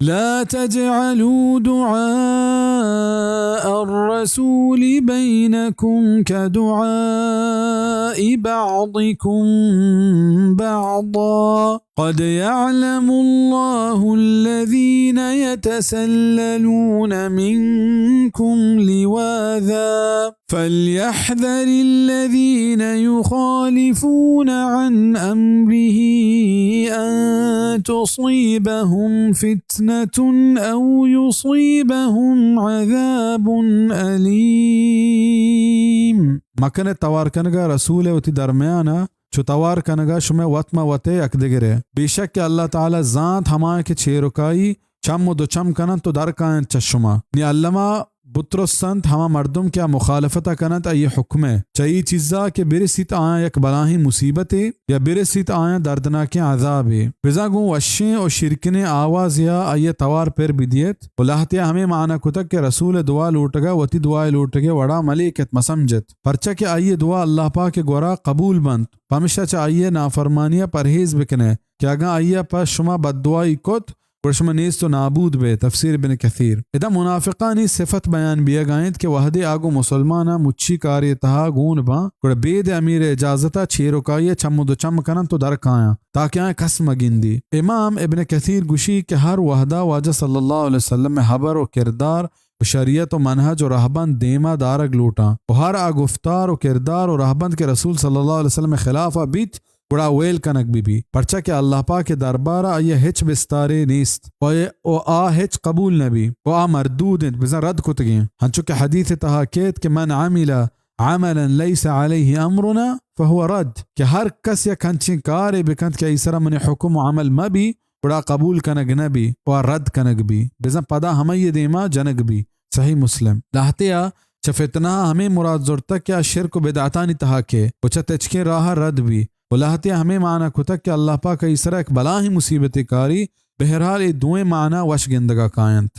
لا تجعلوا دعاء الرسول بينكم كدعاء بعضكم بعضا قد يعلم الله الذين يتسللون منكم لواذا فليحذر الذين يخالفون عن أمره أن تصيبهم فتنة أو يصيبهم عذاب أليم. مکن ءِ توار کنگ ءَ رسول ءِ وتی درمیان ءَ چو توار کنگ ءَ شمئے وت ماں وت ءَ یک دگر ءَ. بے شک کہ اللہ تعالی زانت ہمایاں کہ چیرکائی چم و دو چم کننت و در کاینت چہ شما. نی الما بترسنت ہما مردم کہ آ مخالفت ءَ کننت آئی حکم ءَ، چہ اے چیزا کہ برسیت آیاں یک بلاہیں مصیبتے یا برسیت آیاں دردناکیں عذابے. بزاں گوں وشیں و شیرکنیں آوازے ءَ آئی ءَ توار پر بدیت و لہتے ءَ ہمے معنا کتگ کہ رسول ءِ دعا لوٹگ ءَ وتی دعا ءِ لوٹگ ءِ وڑا ملیکت مسمجت، پرچا کہ آئی ءِ دعا اللہ پاک ءِ گورا قبول بنت. پمشا چہ آئی ءِ نافرمانی ءَ پرہیز بکن ئے کہ اگاں آئی ءَ پہ شما بددعائی کت، گڑا شما نیست و نابود بئے. تفسیر ابن کثیر. ادا منافقانی صفت بیان بیگ ءَ انت کہ وہدے آ گوں مسلماناں مچی کارے تہا گون باں، گڑا بید امیر ءِ اجازت ءَ چیرکائی ءَ چم و دو چم کننت و در کایاں، تاکہ آیاں کس مہ گندی. امام ابن کثیر گوشی کہ ہر وہدا واجہ صلی اللہ علیہ وسلم ءِ ہبر و کردار و شریعت و منہج و رہبند دیما دارگ لوٹاں و ہر آ گفتار و کردار و رہبند کہ رسول صلی اللہ علیہ وسلم ءِ خلافا بیت، گڑا ویل کنگ بہ بی، پرچا کہ اللہ پاک ءِ دربارا آئی ءِ ہچ بستارے نیست و، و آ ہچ قبول نہ بی و آ مردود انت، بزاں رد کتگیں. ہنچو کہ حدیث ءِ تہا کیت کہ من عمل عملا لیس علیہ امرنا فہو رد، کہ ہر کس یک ہنچیں کارے بکنت کہ آئی سرا منی حکم و عمل مہ بی، گڑا قبول کنگ نہ بی و آ رد کنگ بی، بزاں پدا ہمائی ءِ دیما جنگ بی. صحیح مسلم. لہتے ءَ چہ فتنہ ءَ ہمے مراد زرتگ کہ آ شرک و بدعتانی تہا کئے و چہ تچکیں راہ ءَ رد بی و لہتے ءَ ہمے معنا کتگ کہ اللہ پاک ءَ آئی سرا یک بلاہیں مصیبتے کاری. بہرحال اے دوئیں معنا وش گندگ ءَ کاینت.